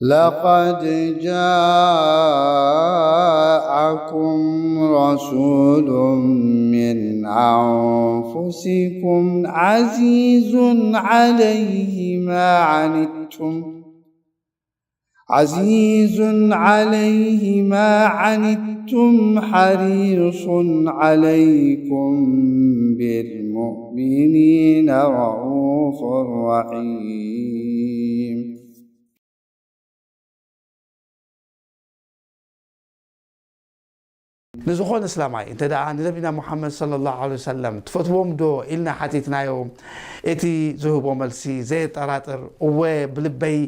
لقد جاءكم رسول من أنفسكم عزيز عليه ما عنتم، عزيز عليه ما عنتم حريص عليكم بالمؤمنين رءوف رحيم. ንዝኾነ እስላማይ እንተ ደኣ ንነቢና ሙሓመድ ሰለላሁ ዐለይሂ ወሰለም ትፈትዎም ዶ ኢልና ሓቲትናዮ፣ እቲ ዝህቦ መልሲ ዘየጠራጥር እወ ብልበይ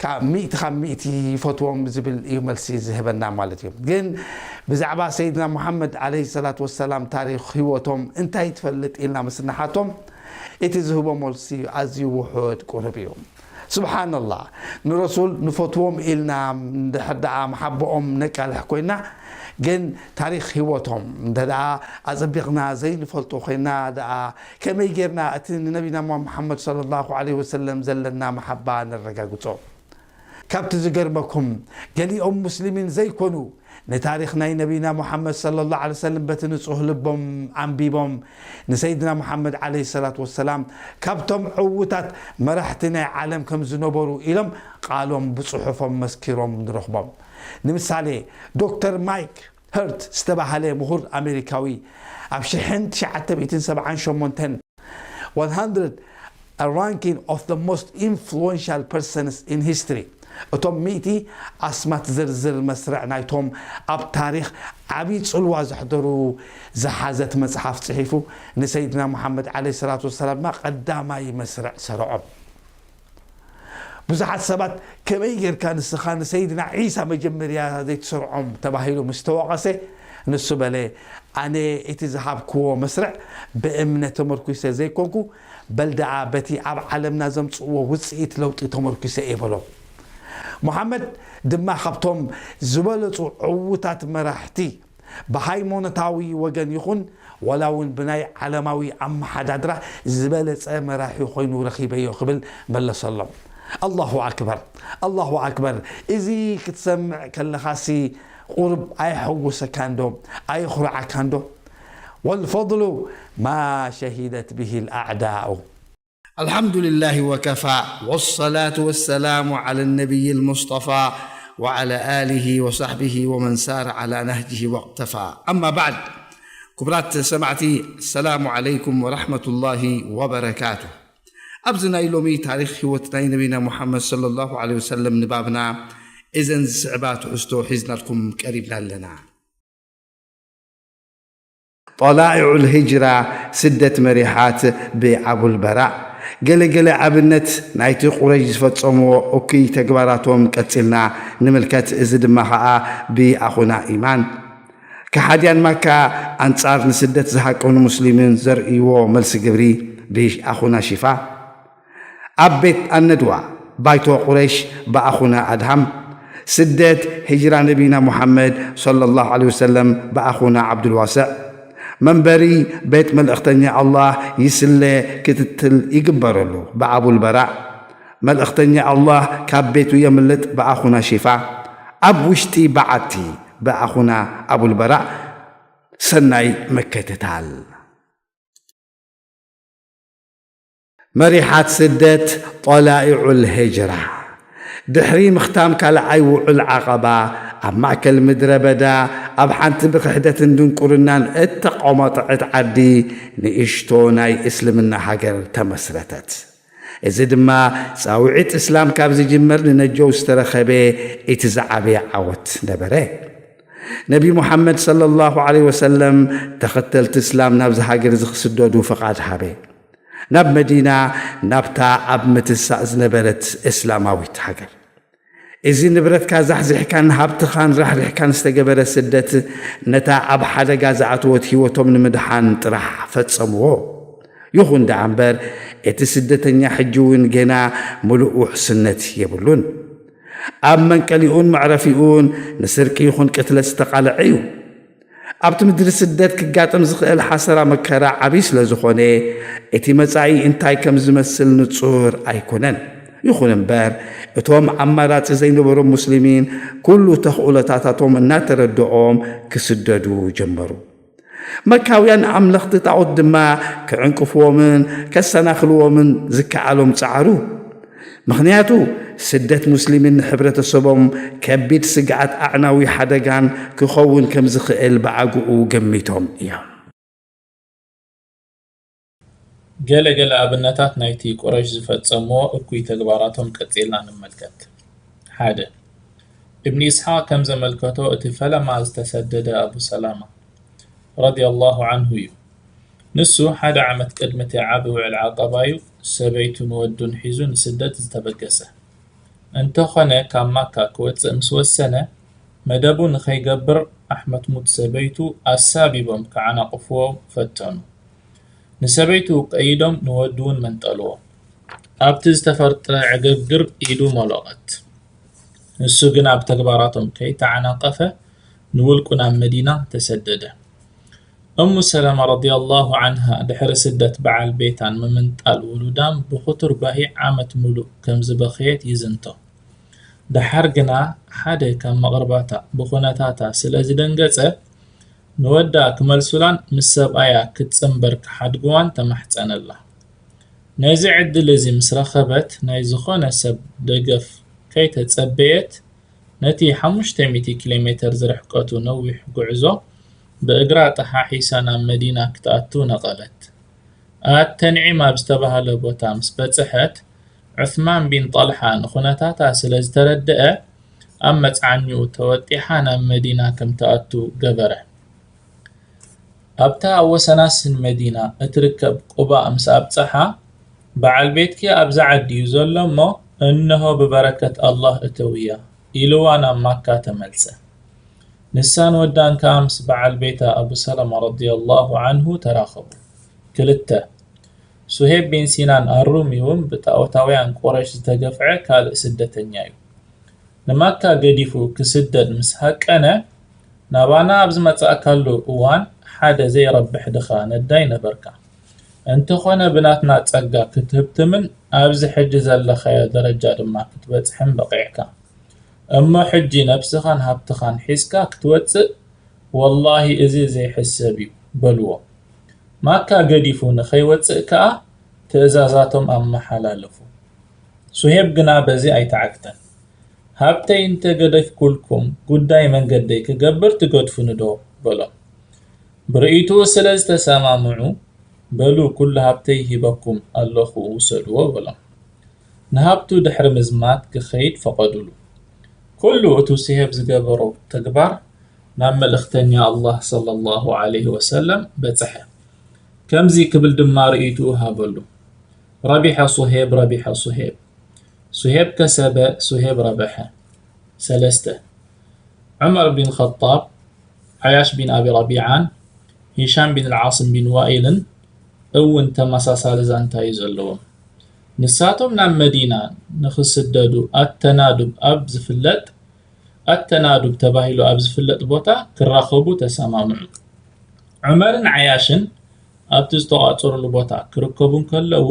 ካብ ሚእቲ ካብ ሚእቲ ይፈትዎም ዝብል እዩ መልሲ ዝህበና ማለት እዩ። ግን ብዛዕባ ሰይድና ሙሓመድ ዐለይሂ ሰላቱ ወሰላም ታሪኽ ህይወቶም እንታይ ትፈልጥ ኢልና ምስ ንሓቶም እቲ ዝህቦ መልሲ ኣዝዩ ውሑድ ቁሩብ እዩ። ስብሓንላህ፣ ንረሱል ንፈትዎም ኢልና እንድሕር ደኣ መሓባኦም ነቃልሕ ኮይና፣ ግን ታሪኽ ህይወቶም እንተ ደኣ ኣጸቢቕና ዘይንፈልጦ ኮይና ደኣ ከመይ ጌርና እቲ ንነቢና ሙሓመድ ሰለላሁ ዐለይሂ ወሰለም ዘለና መሓባ ነረጋግጾ? ካብቲ ዝገርመኩም፣ ገሊኦም ሙስሊሚን ዘይኮኑ ንታሪኽ ናይ ነቢና ሙሓመድ ሰለላሁ ዐለይሂ ወሰለም በቲ ንጹህ ልቦም ኣንቢቦም፣ ንሰይድና ሙሓመድ ዐለይሂ ሰላቱ ወሰላም ካብቶም ዕዉታት መራሕቲ ናይ ዓለም ከም ዝነበሩ ኢሎም ቃሎም ብጽሑፎም መስኪሮም ንረኽቦም። ንምሳሌ፣ ዶክተር ማይክ ሀርት ዝተባህለ ምሁር ኣሜሪካዊ ኣብ ሽሕን ትሽዓተ ሚእትን ሰብዓን ሸሞንተን፣ one hundred, A Ranking of the Most Influential Persons in History፣ እቶም ሚእቲ ኣስማት ዝርዝር መስርዕ ናይቶም ኣብ ታሪኽ ዓቢ ጽልዋ ዘሕደሩ ዝሓዘት መጽሓፍ ጽሒፉ፣ ንሰይድና ሙሓመድ ዐለይሂ ሰላቱ ወሰላም ድማ ቀዳማይ መስርዕ ሰርዖም። ብዙሓት ሰባት፣ "ከመይ ጌርካ ንስኻ ንሰይድና ዒሳ መጀመርያ ዘይትሰርዖም?" ተባሂሉ ምስ ተወቐሰ፣ ንሱ በለ፣ "ኣነ እቲ ዝሃብክዎ መስርዕ ብእምነት ተመርኲሰ ዘይኮንኩ፣ በል ደኣ በቲ ኣብ ዓለምና ዘምጽእዎ ውጽኢት ለውጢ ተመርኲሰ እየ" በሎ። ሙሓመድ ድማ ካብቶም ዝበለጹ ዕዉታት መራሕቲ ብሃይማኖታዊ ወገን ይኹን ዋላ እውን ብናይ ዓለማዊ ኣመሓዳድራ ዝበለጸ መራሒ ኮይኑ ረኺበዮ ክብል መለሰሎም። ኣላሁ ኣክበር፣ ኣላሁ ኣክበር። እዚ ክትሰምዕ ከለኻሲ ቁሩብ ኣየሐጉሰካን ዶ? ኣየኹርዓካን ዶ? والفضل ما شهدت به الأعداء. الحمد لله وكفى، والصلاة والسلام على النبي المصطفى وعلى آله وصحبه ومن سار على نهجه واقتفى. أما بعد، ክቡራት ሰማዕቲ፣ السلام عليكم ورحمة الله وبركاته። ኣብዚ ናይ ሎሚ ታሪኽ ህይወት ናይ ነቢና ሙሓመድ ሰለላሁ ዐለይሂ ወሰለም ንባብና እዘን ዝስዕባ ትሕዝቶ ሒዝናልኩም ቀሪብና ኣለና። ጠላኢዑል ሂጅራ፣ ስደት መሪሓት ብኣቡል በራእ። ገለ ገለ ኣብነት ናይቲ ቁረይሽ ዝፈጸምዎ እኩይ ተግባራቶም ቀጺልና ንምልከት። እዚ ድማ ኸኣ ብኣኹና ኢማን። ከሓድያን ማካ ኣንጻር ንስደት ዝሃቀኑ ሙስሊሚን ዘርእይዎ መልሲ ግብሪ ብኣኹና ሺፋ። ኣብ ቤት ኣነድዋ፣ ባይቶ ቁረይሽ ብኣኹና ኣድሃም። ስደት ሂጅራ ነቢና ሙሓመድ ሰለላሁ ዐለይሂ ወሰለም ብኣኹና ዓብዱልዋስዕ። መንበሪ ቤት መልእኽተኛ ኣላህ ይስለ፣ ክትትል ይግበረሉ ብኣቡል በራእ። መልእኽተኛ ኣላህ ካብ ቤቱ የምልጥ ብኣኹና ሺፋ። ኣብ ውሽጢ በዓቲ ብኣኹና ኣቡል በራእ። ሰናይ ምክትታል። መሪሓት ስደት ጠላኢዑል ሂጅራ። ድሕሪ ምኽታም ካልኣይ ውዑል ዓቐባ፣ ኣብ ማእከል ምድረ በዳ፣ ኣብ ሓንቲ ብክሕደትን ድንቁርናን እተቖመጠዐት ዓዲ፣ ንእሽቶ ናይ እስልምና ሃገር ተመስረተት። እዚ ድማ ጻውዒት እስላም ካብ ዝጅመር ንነጀው ዝተረኸበ እቲ ዝዓበየ ዓወት ነበረ። ነቢ ሙሓመድ ሰለላሁ ዐለይሂ ወሰለም ተኸተልቲ እስላም ናብዚ ሃገር እዚ ክስደዱ ፍቓድ ሃበ። ናብ መዲና፣ ናብታ ኣብ ምትሳእ ዝነበረት እስላማዊት ሃገር። እዚ ንብረትካ ዛሕዚሕካን ሃብትኻን ራሕሪሕካን ዝተገበረ ስደት፣ ነታ ኣብ ሓደጋ ዝኣተወት ህይወቶም ንምድሓን ጥራሕ ፈጸምዎ። ይኹን ደኣ እምበር፣ እቲ ስደተኛ ሕጂ እውን ገና ምሉእ ውሕስነት የብሉን። ኣብ መንቀሊኡን መዕረፊኡን ንስርቂ ይኹን ቅትለት ዝተቓልዐ እዩ። ኣብቲ ምድሪ ስደት ክጋጠም ዝኽእል ሓሰራ መከራ ዓብዪ ስለ ዝኾነ፣ እቲ መጻኢ እንታይ ከም ዝመስል ንጹር ኣይኮነን። ይኹን እምበር፣ እቶም ኣማራጺ ዘይነበሮም ሙስሊሚን ኩሉ ተኽእሎታታቶም እናተረድኦም ክስደዱ ጀመሩ። መካውያን ኣምለኽቲ ጣዖት ድማ ክዕንቅፍዎምን ከሰናኽልዎምን ዝከኣሎም ጸዓሩ። ምኽንያቱ፣ ስደት ሙስሊሚን ንሕብረተሰቦም ከቢድ ስግኣት ኣዕናዊ ሓደጋን ክኸውን ከም ዝኽእል ብኣግኡ ገሚቶም እዮም። ገለ ገለ ኣብነታት ናይቲ ቁረይሽ ዝፈጸምዎ እኩይ ተግባራቶም ቀጺልና ንመልከት። ሓደ፣ እብኒ ኢስሓቅ ከም ዘመልከቶ እቲ ፈለማ ዝተሰደደ ኣቡ ሰላማ ረዲየላሁ ዐንሁ እዩ። ንሱ ሓደ ዓመት ቅድሚ እቲ ዓቢ ውዕል ዓቀባ እዩ ሰበይቱን ወዱን ሒዙ ንስደት ዝተበገሰ። እንተኾነ ካብ ማካ ክወጽእ ምስ ወሰነ፣ መደቡ ንኸይገብር ኣሕመትሙት ሰበይቱ ኣሳቢቦም ክዓናቕፍዎ ፈተኑ። ንሰበይቱ ቀይዶም ንወዱ እውን መንጠልዎ። ኣብቲ ዝተፈጥረ ዕግርግር ኢዱ ሞሎቐት። ንሱ ግና ብተግባራቶም ከይተዓናቐፈ ንውልቁ ናብ መዲና ተሰደደ። እሙ ሰለማ ረዲየላሁ ዐንሃ ድሕሪ ስደት በዓል ቤታን ምምንጣል ውሉዳን ብኽቱር ጓሂ ዓመት ሙሉእ ከም ዝበኸየት ይዝንቶ። ደሓር ግና ሓደ ካብ መቕርባታ ብኹነታታ ስለ ዝደንገጸ፣ ንወዳ ክመልሱላን ምስ ሰብኣያ ክትጽንበር ክሓድግዋን ተማሕጸነላ። ነዚ ዕድል እዚ ምስ ረኸበት፣ ናይ ዝኾነ ሰብ ደገፍ ከይተጸበየት፣ ነቲ ሓሙሽተ ሚእቲ ኪሎ ሜተር ዝርሕቀቱ ነዊሕ ጉዕዞ ብእግራ ጠሓሒሳ ናብ መዲና ክትኣቱ ነቐለት። ኣተንዒም ኣብ ዝተባህለ ቦታ ምስ በጽሐት፣ ዑስማን ቢን ጣልሓ ንኹነታታ ስለ ዝተረድአ፣ ኣብ መጽዓኛኡ ተወጢሓ ናብ መዲና ከም ትኣቱ ገበረ። ኣብታ ኣብ ወሰናስን መዲና እትርከብ ቁባእ ምስ ኣብጽሓ፣ በዓል ቤትኪ ኣብዚ ዓዲ እዩ ዘሎ እሞ፣ እንሆ ብበረከት ኣላህ እተውያ፣ ኢልዋ ናብ ማካ ተመልሰ። ንሳን ወዳን ከኣ ምስ በዓል ቤታ ኣቡ ሰለማ ረዲየላሁ ዐንሁ ተራኸቡ። ክልተ፣ ሱሄብ ቢን ሲናን ኣሩሚ እውን ብጣዖታውያን ቁረይሽ ዝተገፍዐ ካልእ ስደተኛ እዩ። ንማካ ገዲፉ ክስደድ ምስ ሃቀነ፣ ናባና ኣብ ዝመጻእካሉ እዋን ሓደ ዘይረብሕ ድኻ ነዳይ ነበርካ። እንተኾነ ብናትና ጸጋ ክትህብትምን ኣብዚ ሕጂ ዘለኻዮ ደረጃ ድማ ክትበጽሕን በቒዕካ። እሞ ሕጂ ነብስኻን ሃብትኻን ሒዝካ ክትወጽእ፣ ወላሂ እዚ ዘይሕሰብ እዩ በልዎ። ማካ ገዲፉ ንኸይወጽእ ከኣ ትእዛዛቶም ኣመሓላለፉ። ሱሄብ ግና በዚ ኣይተዓግተን። ሃብተይ እንተ ገደፍኩልኩም ጉዳይ መንገደይ ክገብር ትገድፉኒ ዶ? በሎም። ብርእይትኡ ስለ ዝተሰማምዑ፣ በሉ ኩሉ ሃብተይ ሂበኩም ኣለኹ ውሰድዎ በሎም። ንሃብቱ ድሕሪ ምዝማት ክኸይድ ፈቐዱሉ። ኩሉ እቱ ሱሄብ ዝገበሮ ተግባር ናብ መልእኽተኛ ኣላህ ሰለላሁ ዐለይሂ ወሰለም በጽሐ። ከምዚ ክብል ድማ ርእይትኡ ሃበሉ። ረቢሐ ሱሄብ ረቢሐ ሱሄብ። ሱሄብ ከሰበ ሱሄብ ረበሐ። ሰለስተ። ዑመር ቢን ኸጣብ፣ ዓያሽ ቢን ኣቢ ረቢዓን ሂሻም ቢን ልዓስም ቢን ዋኢልን እውን ተመሳሳሊ ዛንታ እዩ ዘለዎም። ንሳቶም ናብ መዲና ንኽስደዱ ኣተናዱብ ኣብ ዝፍለጥ ኣተናዱብ ተባሂሉ ኣብ ዝፍለጥ ቦታ ክራኸቡ ተሰማምዑ። ዑመርን ዓያሽን ኣብቲ ዝተቋጸሩሉ ቦታ ክርከቡ እንከለዉ፣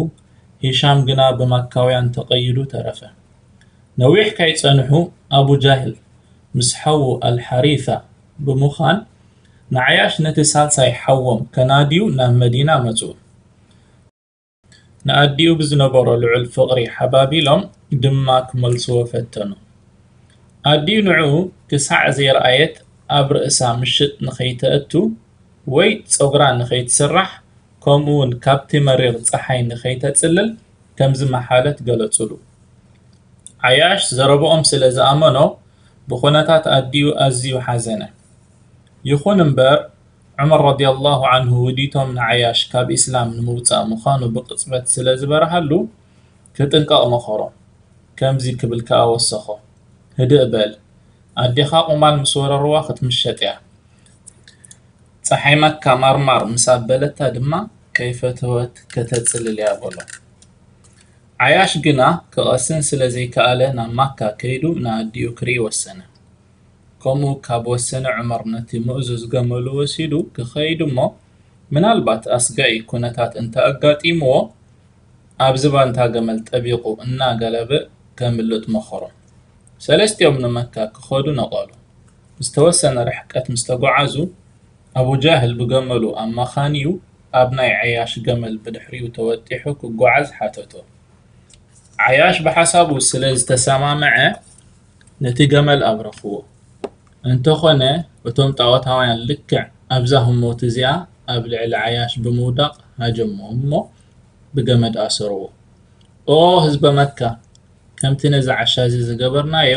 ሂሻም ግና ብማካውያን ተቐይዱ ተረፈ። ነዊሕ ካይጸንሑ ኣቡ ጃህል ምስ ሓዉ ኣልሓሪታ ብምዃን ንዓያሽ ነቲ ሳልሳይ ሓዎም ከናድዩ ናብ መዲና መጹ። ንኣዲኡ ብዝነበሮ ልዑል ፍቕሪ ሓባቢሎም ድማ ክመልስዎ ፈተኑ። ኣዲኡ ንዕኡ ክሳዕ ዘይረኣየት ኣብ ርእሳ ምሽጥ ንኸይተእቱ ወይ ጸጉራ ንኸይትስራሕ ከምኡውን ካብቲ መሪር ጸሓይ ንኸይተጽልል ከም ዝመሓለት ገለጹሉ። ዓያሽ ዘረብኦም ስለ ዝኣመኖ ብኹነታት ኣዲኡ ኣዝዩ ሓዘነ። ይኹን እምበር ዑመር ረዲየላሁ ዐንሁ ውዲቶም ንዓያሽ ካብ ኢስላም ንምውጻእ ምዃኑ ብቕጽበት ስለ ዝበርሃሉ ክጥንቀቕ መኸሮ። ከምዚ ክብል ከኣ ወሰኾ፣ ህድእ በል፣ ኣዴኻ ቁማል ምስ ወረርዋ ክትምሸጥ እያ። ጸሓይ መካ ማርማር ምስ ኣበለታ ድማ ከይፈተወት ከተጽልል እያ በሎ። ዓያሽ ግና ክቐስን ስለ ዘይከኣለ ናብ ማካ ከይዱ ንኣዲኡ ክርኢ ወሰነ። ከምኡ ካብ ወሰነ ዑመር ነቲ ምእዙዝ ገመሉ ወሲዱ ክኸይድ እሞ ምናልባት ኣስጋኢ ኩነታት እንተ ኣጋጢምዎ ኣብ ዝባን'ታ ገመል ጠቢቑ እናገለበ ከምልጥ መኸሮም። ሰለስቲኦም ንመካ ክኸዱ ነቐሉ። ዝተወሰነ ርሕቀት ምስ ተጓዓዙ፣ ኣቡ ጃህል ብገመሉ ኣማኻንዩ ኣብ ናይ ዓያሽ ገመል ብድሕሪኡ ተወጢሑ ክጓዓዝ ሓተቶ። ዓያሽ ብሓሳቡ ስለ ዝተሰማምዐ፣ ነቲ ገመል ኣብረኽዎ። እንተኾነ፣ እቶም ጣኦታውያን ልክዕ ኣብዛ ህሞት እዚኣ ኣብ ልዕሊ ዓያሽ ብምውዳቕ ሃጀምዎ እሞ ብገመድ ኣሰርዎ። ኦ ህዝበ መካ፣ ከምቲ ነዚ ዓሻ እዚ ዝገበርናዮ፣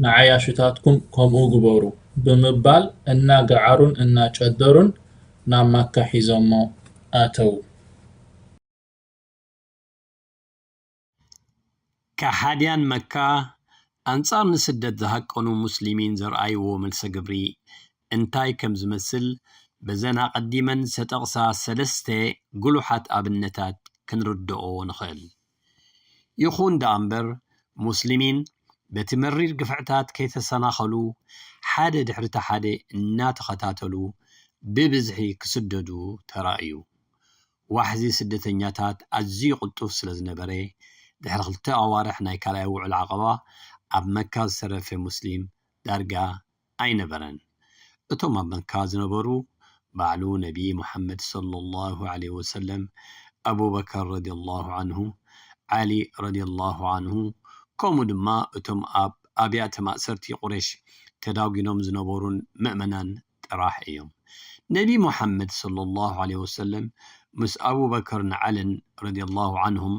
ንዓያሹታትኩም ከምኡ ግበሩ፣ ብምባል እናገዓሩን እናጨደሩን ናብ መካ ሒዞሞ ኣተዉ። ከሓድያን መካ ኣንጻር ንስደት ዝሃቀኑ ሙስሊሚን ዘርኣይዎ መልሰ ግብሪ እንታይ ከም ዝመስል በዘን ኣቐዲመን ዝተጠቕሳ ሰለስተ ግሉሓት ኣብነታት ክንርድኦ ንኽእል። ይኹን ደኣ እምበር፣ ሙስሊሚን በቲ መሪር ግፍዕታት ከይተሰናኸሉ ሓደ ድሕሪ እቲ ሓደ እናተኸታተሉ ብብዝሒ ክስደዱ ተራእዩ። ዋሕዚ ስደተኛታት ኣዝዩ ቅልጡፍ ስለ ዝነበረ፣ ድሕሪ ክልተ ኣዋርሕ ናይ ካልኣይ ውዕል ዓቐባ ኣብ መካ ዝተረፈ ሙስሊም ዳርጋ ኣይነበረን። እቶም ኣብ መካ ዝነበሩ ባዕሉ ነቢ ሙሓመድ ሰለላሁ ዐለይሂ ወሰለም፣ ኣቡበከር ረዲየላሁ ዐንሁ፣ ዓሊ ረዲየላሁ ዐንሁ፣ ከምኡ ድማ እቶም ኣብ ኣብያተ ማእሰርቲ ቁረይሽ ተዳጒኖም ዝነበሩን ምእመናን ጥራሕ እዮም። ነቢ ሙሓመድ ሰለላሁ ዐለይሂ ወሰለም ምስ ኣቡበከርን ዓልን ረዲየላሁ ዐንሁም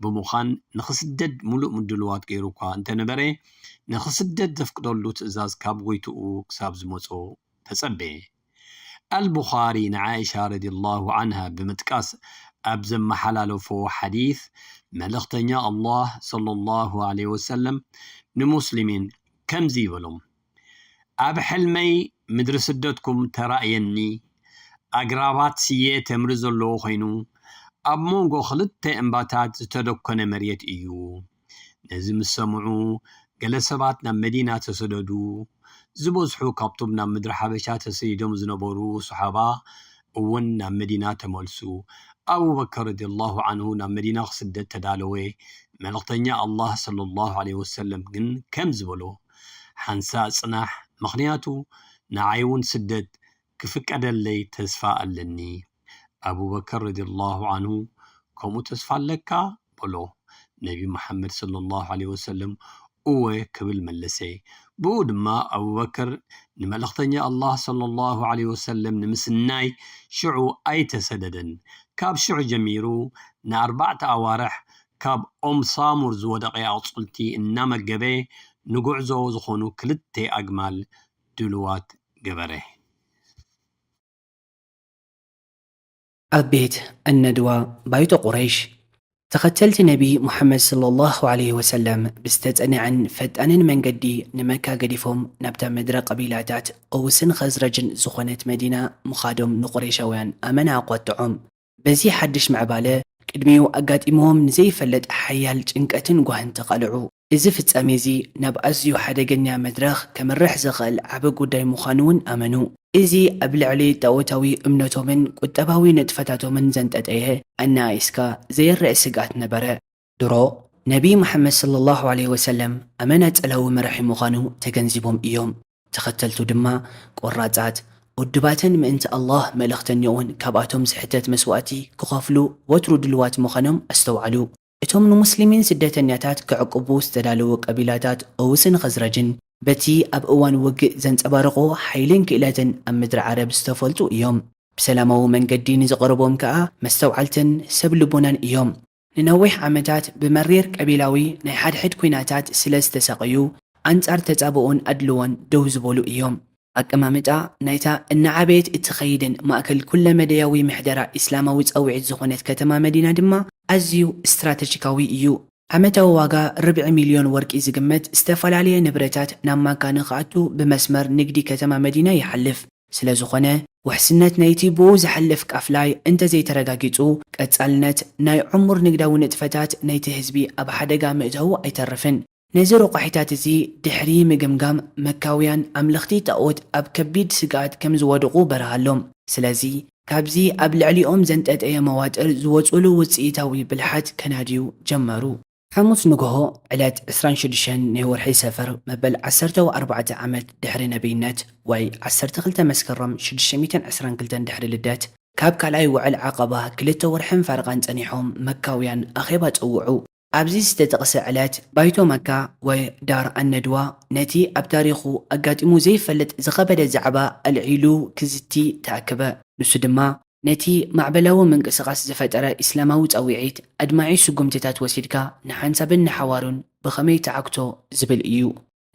ብምዃን ንኽስደድ ሙሉእ ምድልዋት ገይሩ እኳ እንተነበረ፣ ንኽስደድ ዘፍቅደሉ ትእዛዝ ካብ ጎይትኡ ክሳብ ዝመጾ ተጸበየ። ኣልቡኻሪ ንዓኢሻ ረዲየላሁ ዐንሃ ብምጥቃስ ኣብ ዘመሓላለፎ ሓዲስ፣ መልእኽተኛ ኣላህ ሰለላሁ ዐለይሂ ወሰለም ንሙስሊሚን ከምዚ ይበሎም፣ ኣብ ሕልመይ ምድሪ ስደትኩም ተራእየኒ፣ ኣግራባት ስየ ተምሪ ዘለዎ ኮይኑ፣ ኣብ መንጎ ክልተ እምባታት ዝተደኮነ መሬት እዩ። ነዚ ምስ ሰምዑ፣ ገለ ሰባት ናብ መዲና ተሰደዱ። ዝበዝሑ ካብቶም ናብ ምድሪ ሓበሻ ተሰዲዶም ዝነበሩ ሱሓባ እውን ናብ መዲና ተመልሱ። ኣቡበከር ረዲየላሁ ዐንሁ ናብ መዲና ክስደድ ተዳለወ። መልእኽተኛ ኣላህ ሰለላሁ ዐለይሂ ወሰለም ግን ከምዚ በሎ፣ ሓንሳእ ጽናሕ፣ ምኽንያቱ ንዓይ እውን ስደት ክፍቀደለይ ተስፋ ኣለኒ። ኣቡበከር ረዲየላሁ ዐንሁ፣ ከምኡ ተስፋ ኣለካ? በሎ። ነቢ መሓመድ ሰለላሁ ዐለይሂ ወሰለም፣ እወ ክብል መለሰ። ብኡ ድማ ኣቡበከር ንመልእኽተኛ ኣላህ ሰለላሁ ዐለይሂ ወሰለም ንምስናይ ሽዑ ኣይተሰደደን። ካብ ሽዑ ጀሚሩ ንኣርባዕተ ኣዋርሕ ካብ ኦም ሳሙር ዝወደቐ ኣቑጽልቲ እናመገበ ንጉዕዞ ዝኾኑ ክልተ ኣግማል ድሉዋት ገበረ። ኣብ ቤት ኣነድዋ ባይቶ ቁረይሽ፣ ተኸተልቲ ነቢ ሙሓመድ ሰለላሁ ዐለይሂ ወሰለም ብዝተጸንዐን ፈጣንን መንገዲ ንመካ ገዲፎም ናብታ ምድረ ቀቢላታት ኦውስን ኸዝረጅን ዝኾነት መዲና ምኻዶም ንቁረይሻውያን ኣመና ኣቋጥዖም። በዚ ሓድሽ ምዕባለ ቅድሚኡ ኣጋጢምዎም ንዘይፈለጥ ሓያል ጭንቀትን ጓህን ተቓልዑ። እዚ ፍጻሜ እዚ ናብ ኣዝዩ ሓደገኛ መድረኽ ከምርሕ ዝኽእል ዓቢ ጉዳይ ምዃኑ እውን ኣመኑ። እዚ ኣብ ልዕሊ ጣኦታዊ እምነቶምን ቁጠባዊ ንጥፈታቶምን ዘንጠጠየ ኣነኣኢስካ ዘየርእ ስግኣት ነበረ። ድሮ ነቢ መሓመድ ሰለላሁ ዐለይሂ ወሰለም ኣመና ጸላዊ መራሒ ምዃኑ ተገንዚቦም እዮም። ተኸተልቱ ድማ ቆራጻት፣ ውድባትን ምእንቲ ኣላህ መልእኽተኛኡን ካብኣቶም ዝሕተት መስዋእቲ ክኸፍሉ ወትሩ ድልዋት ምዃኖም ኣስተውዓሉ። እቶም ንሙስሊሚን ስደተኛታት ክዕቅቡ ዝተዳለዉ ቀቢላታት ኦውስን ኸዝረጅን በቲ ኣብ እዋን ውግእ ዘንጸባረቖ ሓይልን ክእለትን ኣብ ምድሪ ዓረብ ዝተፈልጡ እዮም። ብሰላማዊ መንገዲ ንዝቐረቦም ከኣ መስተውዓልትን ሰብ ልቦናን እዮም። ንነዊሕ ዓመታት ብመሪር ቀቢላዊ ናይ ሓድሕድ ኲናታት ስለ ዝተሳቐዩ፣ ኣንጻር ተጻብኦን ኣድልዎን ደው ዝበሉ እዮም። ኣቀማምጣ ናይታ እናዓበየት እትኸይድን ማእከል ኩለ-መደያዊ ምሕደራ ኢስላማዊ ጻውዒት ዝኾነት ከተማ መዲና ድማ ኣዝዩ ስትራተጂካዊ እዩ። ዓመታዊ ዋጋ ርብዒ ሚልዮን ወርቂ ዝግመት ዝተፈላለየ ንብረታት ናብ ማካ ንኽኣቱ ብመስመር ንግዲ ከተማ መዲና ይሓልፍ። ስለ ዝኾነ፣ ውሕስነት ናይቲ ብኡ ዝሓልፍ ቃፍላይ እንተዘይተረጋጊጹ፣ ቀጻልነት ናይ ዕሙር ንግዳዊ ንጥፈታት ናይቲ ህዝቢ ኣብ ሓደጋ ምእታዉ ኣይተርፍን። ነዚ ረቋሒታት እዚ ድሕሪ ምግምጋም፣ መካውያን ኣምለኽቲ ጣኦት ኣብ ከቢድ ስግኣት ከም ዝወድቑ በርሃሎም። ስለዚ፣ ካብዚ ኣብ ልዕሊኦም ዘንጠጠየ መዋጥር ዝወጹሉ ውጽኢታዊ ብልሓት ከናድዩ ጀመሩ። ሓሙስ ንግሆ ዕለት ዕስራን ሽዱሽተን ናይ ወርሒ ሰፈር መበል ዓሰርተ ኣርባዕተ ዓመት ድሕሪ ነብይነት ወይ ዓሰርተ ክልተ መስከረም ሽዱሽተ ሚእትን ዕስራን ክልተን ድሕሪ ልደት ካብ ካልኣይ ውዕል ዓቐባ ክልተ ወርሕን ፋርቓን ጸኒሖም መካውያን ኣኼባ ጸውዑ። ኣብዚ ዝተጠቕሰ ዕለት ባይቶ መካ ወይ ዳር ኣነድዋ ነቲ ኣብ ታሪኹ ኣጋጢሙ ዘይፈልጥ ዝኸበደ ዛዕባ ኣልዒሉ ክዝቲ ተኣከበ። ንሱ ድማ ነቲ ማዕበላዊ ምንቅስቓስ ዝፈጠረ ኢስላማዊ ጻውዒት ኣድማዒ ስጉምትታት ወሲድካ ንሓንሳብን ንሓዋሩን ብኸመይ ትዓግቶ ዝብል እዩ።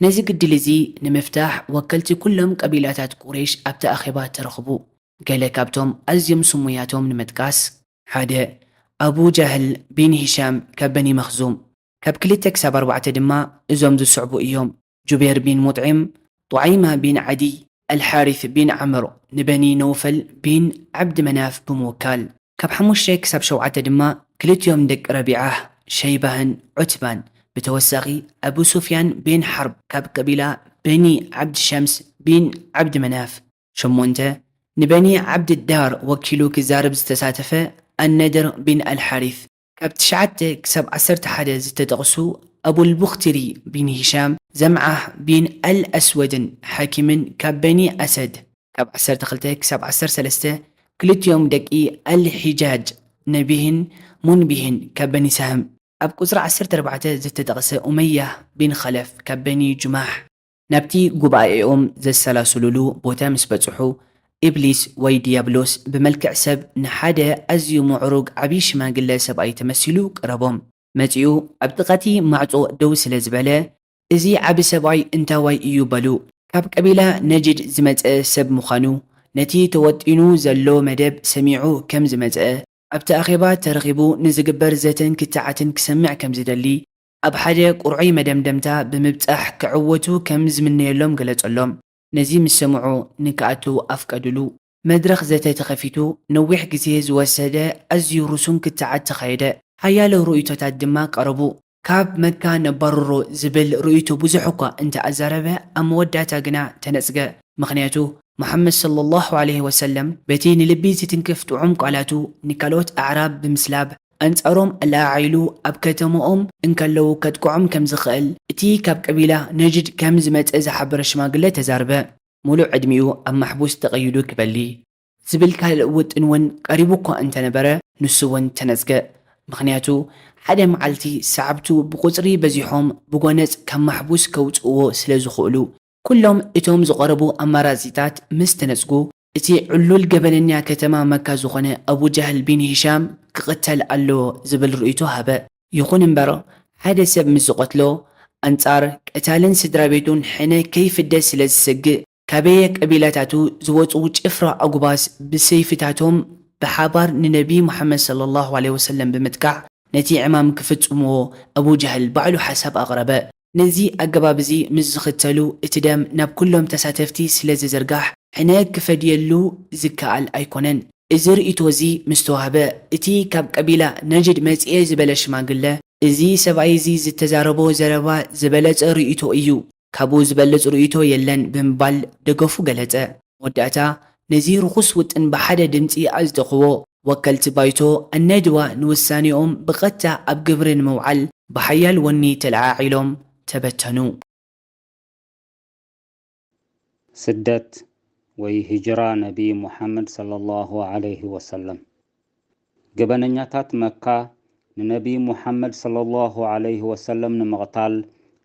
ነዚ ግድል እዚ ንምፍታሕ ወከልቲ ኩሎም ቀቢላታት ቁረይሽ ኣብቲ ኣኼባ ተረኽቡ። ገለ ካብቶም ኣዝዮም ስሙያቶም ንምጥቃስ፣ ሓደ ኣቡ ጃህል ቢን ሂሻም ካብ በኒ መኽዙም፣ ካብ ክልተ ክሳብ ኣርባዕተ ድማ እዞም ዝስዕቡ እዮም። ጁቤር ቢን ሙጥዒም፣ ጡዓይማ ቢን ዓዲ፣ ኣልሓሪስ ቢን ዓምር ንበኒ ነውፈል ቢን ዓብዲ መናፍ ብምውካል፣ ካብ ሓሙሽተ ክሳብ ሸውዓተ ድማ ክልቲኦም ደቂ ረቢዓህ ሸይባህን ዑትባን፣ ብተወሳኺ ኣቡ ሱፍያን ቢን ሓርብ ካብ ቀቢላ በኒ ዓብዲ ሸምስ ቢን ዓብዲ መናፍ። ሸሞንተ ንበኒ ዓብዲ ዳር ወኪሉ ክዛረብ ዝተሳተፈ ኣነድር ቢን ኣልሓሪስ። ካብ ትሽዓተ ክሳብ ዓሰርተ ሓደ ዝተጠቕሱ ኣቡልቡኽትሪ ቢን ሂሻም ዘምዓህ ቢን ኣልኣስወድን ሓኪምን ካብ በኒ ኣሰድ፣ ካብ ዓሰርተ ክልተ ክሳብ ዓሰርተ ሰለስተ ክልቲኦም ደቂ ኣልሒጃጅ ነቢህን ሙንቢህን ካብ በኒ ሳህም፣ ኣብ ቁጽሪ ዓሰርተ ኣርባዕተ ዝተጠቕሰ ኡመያህ ቢን ኸለፍ ካብ በኒ ጁማሕ፣ ናብቲ ጉባኤኦም ዘሰላስሉሉ ቦታ ምስ በጽሑ፣ ኢብሊስ ወይ ድያብሎስ ብመልክዕ ሰብ ንሓደ ኣዝዩ ምዕሩግ ዓቢ ሽማግለ ሰብኣይ ተመሲሉ ቀረቦም። መጺኡ ኣብ ጥቓቲ ማዕጾ ደው ስለ ዝበለ፣ "እዚ ዓቢ ሰብኣይ እንታዋይ እዩ?" በሉ። ካብ ቀቢላ ነጅድ ዝመጸ ሰብ ምዃኑ፣ ነቲ ተወጢኑ ዘሎ መደብ ሰሚዑ ከም ዝመጸ፣ ኣብቲ ኣኼባ ተረኺቡ ንዝግበር ዘተን ክትዓትን ክሰምዕ ከም ዝደሊ፣ ኣብ ሓደ ቁርዑይ መደምደምታ ብምብጻሕ ክዕወቱ ከም ዝምነየሎም ገለጸሎም። ነዚ ምስ ሰምዑ ንክኣትው ኣፍቀዱሉ። መድረኽ ዘተ ተኸፊቱ፣ ነዊሕ ግዜ ዝወሰደ ኣዝዩ ርሱን ክትዓት ተኻየደ። ሓያሎ ርእይቶታት ድማ ቀረቡ። ካብ መካ ነባርሮ ዝብል ርእይቶ ብዙሕ እኳ እንተ ኣዛረበ፣ ኣብ መወዳእታ ግና ተነጽገ። ምኽንያቱ፣ መሓመድ ሰለላሁ ዐለይሂ ወሰለም በቲ ንልቢ ዝትንክፍ ጥዑም ቃላቱ ንካልኦት ኣዕራብ ብምስላብ፣ ኣንጻሮም ኣለዓዒሉ ኣብ ከተማኦም እንከለዉ ከጥቅዖም ከም ዝኽእል፣ እቲ ካብ ቀቢላ ነጅድ ከም ዝመጸ ዝሓበረ ሽማግለ ተዛርበ። ሙሉእ ዕድሚኡ ኣብ ማሕቡስ ተቐይዱ ክበሊ ዝብል ካልእ ውጥን እውን ቀሪቡ እኳ እንተነበረ፣ ንሱ እውን ተነጽገ። ምኽንያቱ፣ ሓደ መዓልቲ ሰዓብቱ ብቁጽሪ በዚሖም ብጎነጽ ካብ ማሕቡስ ከውጽእዎ ስለ ዝኽእሉ፣ ኩሎም እቶም ዝቐረቡ ኣማራጺታት ምስ ተነጽጉ፣ እቲ ዕሉል ገበነኛ ከተማ መካ ዝኾነ ኣቡ ጃህል ቢን ሂሻም ክቕተል ኣለዎ ዝብል ርእይቶ ሃበ። ይኹን እምበር፣ ሓደ ሰብ ምስ ዝቐትሎ፣ ኣንጻር ቀታልን ስድራ ቤቱን ሕነ ከይፍደ ስለ ዝሰግእ፣ ካበየ ቀቢላታቱ ዝወጹ ጭፍራ ኣጉባዝ ብሰይፍታቶም ብሓባር ንነቢ ሙሓመድ ሰለላሁ ዐለይሂ ወሰለም ብምጥቃዕ፣ ነቲ ዕማም ክፍጽምዎ ኣቡ ጃህል ባዕሉ ሓሳብ ኣቕረበ። ነዚ ኣገባብ እዚ ምስ ዝኽተሉ፣ እቲ ደም ናብ ኩሎም ተሳተፍቲ ስለ ዝዝርጋሕ፣ ሕነ ክፈድየሉ ዝከኣል ኣይኮነን። እዚ ርእይቶ እዚ ምስ ተዋህበ፣ እቲ ካብ ቀቢላ ነጅድ መጺኤ ዝበለ ሽማግለ፣ "እዚ ሰብኣይ እዚ ዝተዛረቦ ዘረባ ዝበለጸ ርእይቶ እዩ፣ ካብኡ ዝበልጽ ርእይቶ የለን" ብምባል ደገፉ ገለጸ። መወዳእታ፣ ነዚ ርኹስ ውጥን ብሓደ ድምጺ ኣጽደቕዎ። ወከልቲ ባይቶ ኣነድዋ ንውሳኔኦም ብቐጥታ ኣብ ግብሪ ንምውዓል ብሓያል ወኒ ተለዓዒሎም ተበተኑ። ስደት ወይ ሂጅራ ነቢ ሙሓመድ ሰለላሁ ዐለይሂ ወሰለም። ገበነኛታት መካ ንነቢ ሙሓመድ ሰለላሁ ዐለይሂ ወሰለም ንምቕታል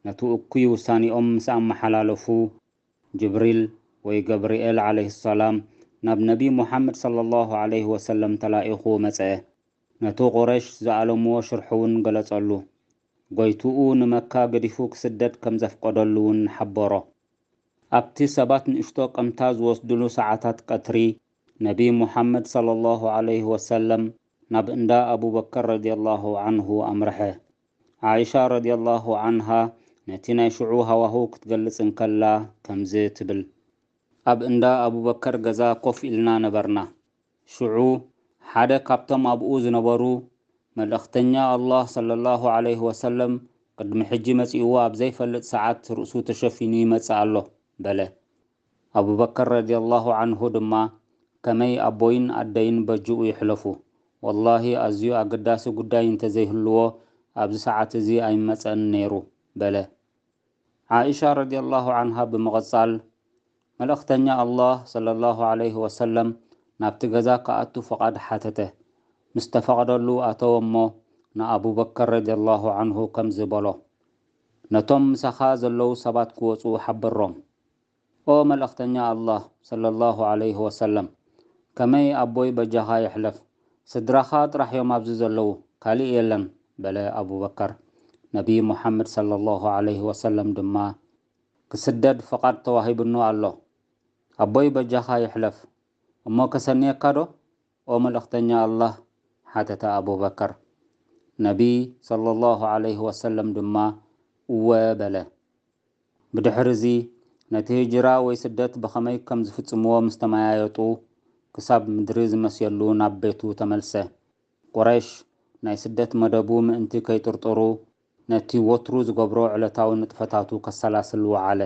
ነቲ እኩይ ውሳኔኦም ምስ ኣመሓላለፉ፣ ጅብሪል ወይ ገብርኤል ዐለይሂ ሰላም ናብ ነቢ ሙሓመድ ሰለላሁ ዐለይሂ ወሰለም ተላኢኹ መጸ። ነቲ ቁረይሽ ዝኣለምዎ ሽርሒ እውን ገለጸሉ። ጎይትኡ ንመካ ገዲፉ ክስደድ ከም ዘፍቀደሉ እውን ሓበሮ። ኣብቲ ሰባት ንእሽቶ ቀምታ ዝወስድሉ ሰዓታት ቀትሪ፣ ነቢ ሙሓመድ ሰለላሁ ዐለይሂ ወሰለም ናብ እንዳ ኣቡበከር ረዲየላሁ ዐንሁ ኣምርሐ። ዓኢሻ ረዲየላሁ ዐንሃ ነቲ ናይ ሽዑ ሃዋህው ክትገልጽ እንከላ ከምዚ ትብል፣ ኣብ እንዳ ኣቡበከር ገዛ ኮፍ ኢልና ነበርና። ሽዑ ሓደ ካብቶም ኣብኡ ዝነበሩ፣ "መልእኽተኛ ኣላህ ሰለላሁ ዐለይሂ ወሰለም ቅድሚ ሕጂ መጺእዎ ኣብ ዘይፈልጥ ሰዓት ርእሱ ተሸፊኑ ይመጽእ ኣሎ" በለ። ኣቡበከር ረዲየላሁ ዐንሁ ድማ፣ ከመይ ኣቦይን ኣደይን በጅኡ ይሕለፉ? ወላሂ ኣዝዩ ኣገዳሲ ጉዳይ እንተዘይህልዎ ኣብዚ ሰዓት እዚ ኣይመጸን ነይሩ በለ። ዓኢሻ ረዲየላሁ ዓንሃ ብምቕጻል፣ መልእኽተኛ ኣላህ ሰለላሁ ዓለይሂ ወሰለም ናብቲ ገዛ ክኣቱ ፍቓድ ሓተተ። ምስ ተፈቕደሉ ኣተወ እሞ ንኣቡበከር ረዲየላሁ ዓንሁ ከምዚ በሎ፣ ነቶም ምሳኻ ዘለዉ ሰባት ክወጹ ሓብሮም። ኦ መልእኽተኛ ኣላህ ሰለላሁ ዓለይሂ ወሰለም፣ ከመይ ኣቦይ በጃኻ ይሕለፍ? ስድራኻ ጥራሕ እዮም ኣብዚ ዘለዉ፣ ካሊእ የለን በለ ኣቡበከር። ነቢይ ሙሓመድ ሰለላሁ ዓለይሂ ወሰለም ድማ ክስደድ ፍቓድ ተዋሂብኑ ኣሎ። ኣቦይ በጃኻ ይሕለፍ እሞ ከሰንየካ ዶ? ኦ መልእኽተኛ ኣላህ ሓተተ ኣቡበከር። ነቢይ ሰለላሁ ዓለይሂ ወሰለም ድማ እወ በለ። ብድሕሪ እዚ ነቲ ህጅራ ወይ ስደት ብኸመይ ከም ዝፍጽምዎ ምስ ተመያየጡ፣ ክሳብ ምድሪ ዝመስየሉ ናብ ቤቱ ተመልሰ። ቁረይሽ ናይ ስደት መደቡ ምእንቲ ከይጥርጥሩ፣ ነቲ ወትሩ ዝገብሮ ዕለታዊ ንጥፈታቱ ከሰላስል ወዓለ።